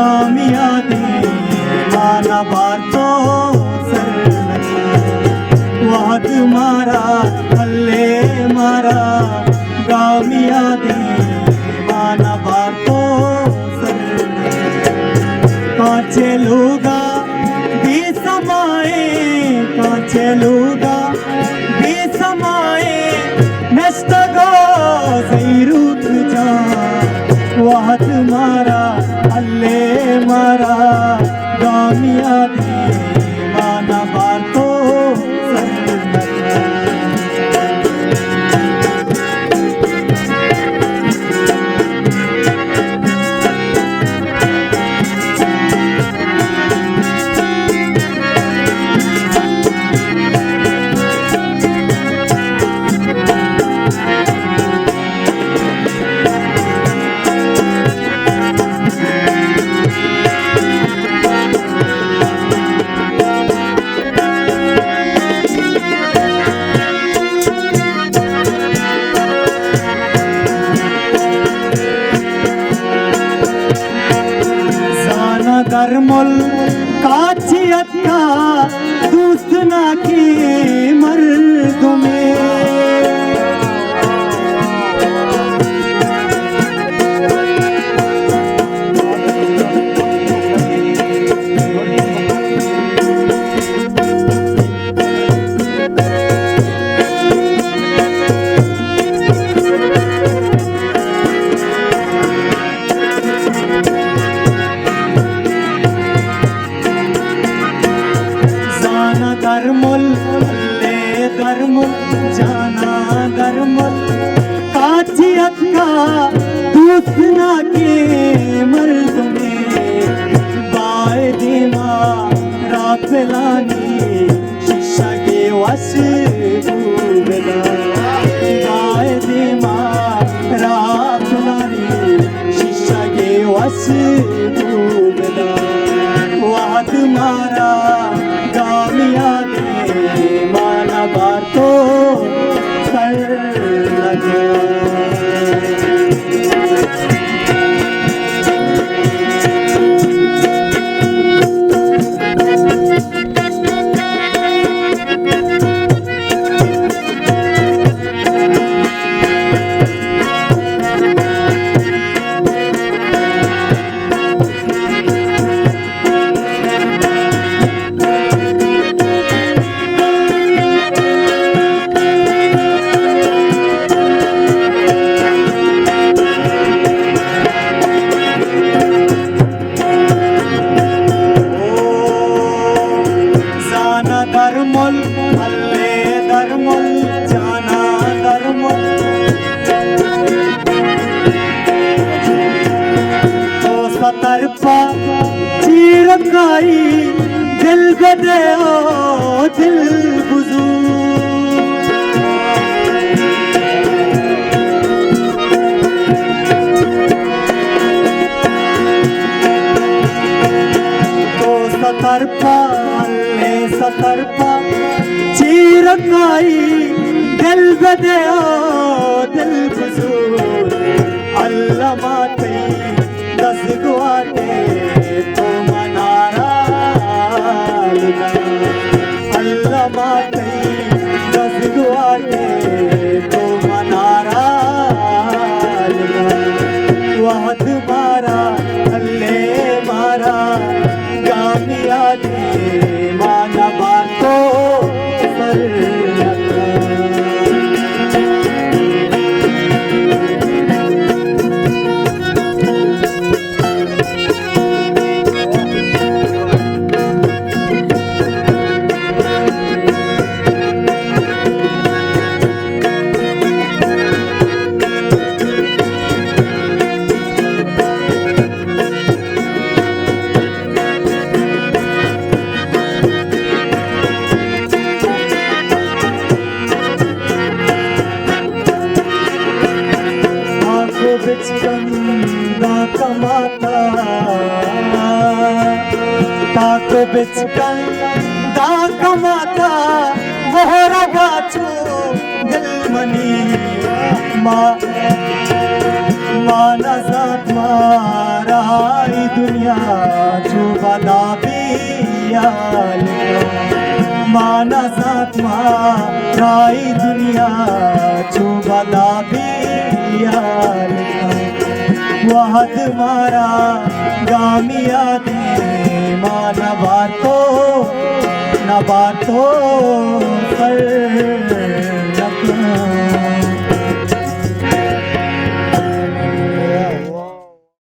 گامی ءَ دیما نبار تو سر نہ کن۔ وہد مارا، ہلے مارا، گامی ءَ دیما نبار تو سر نہ کن۔ کانچے لوگا بے سمائیں، کانچے لوگا بے سمائیں، نشتگا زیروک جان۔ وہد مارا، ہلے مارا، گامی ءَ دیما نبار تو سر نہ کن۔ زانا در ملکا چی اتکا دوستناکیں مردمے۔ زانا درمل، لے درمل، جانا درمل، کاچی اتکا دوستناکیں مردمے۔ بائے دیما را پلانی شیشگے وش بو بدا۔ بائے دیما را پلانی شیشگے وش بو بدا۔ وہد مارا گامیا دیما نبار تو سر لگا۔ زانا درمل، ہلے درمل، جانا درمل۔ تو ستر پا چیرکائی دل بدے او دل بزو۔ تو ستر پا، لے ستر پا چیرکائی دل بدے او دل بزو۔ اللہ ما تئی دزگواتے تو منارا لگا۔ اللہ ما تئی دزگواتے تو منارا لگا۔ وہد مارا، ہلے مارا، گامیا دیما نبار تو سر لگا۔ تاکو بچکن داں کماتا، تاکو بچکن داں کماتا، مہرگا چو دل منی ما، ما نزانت مارا ای دنیا نزانت ما رائی دنیا چو بلا بیال، وہد مارا گامیا دیما نبارتو، نبارتو سر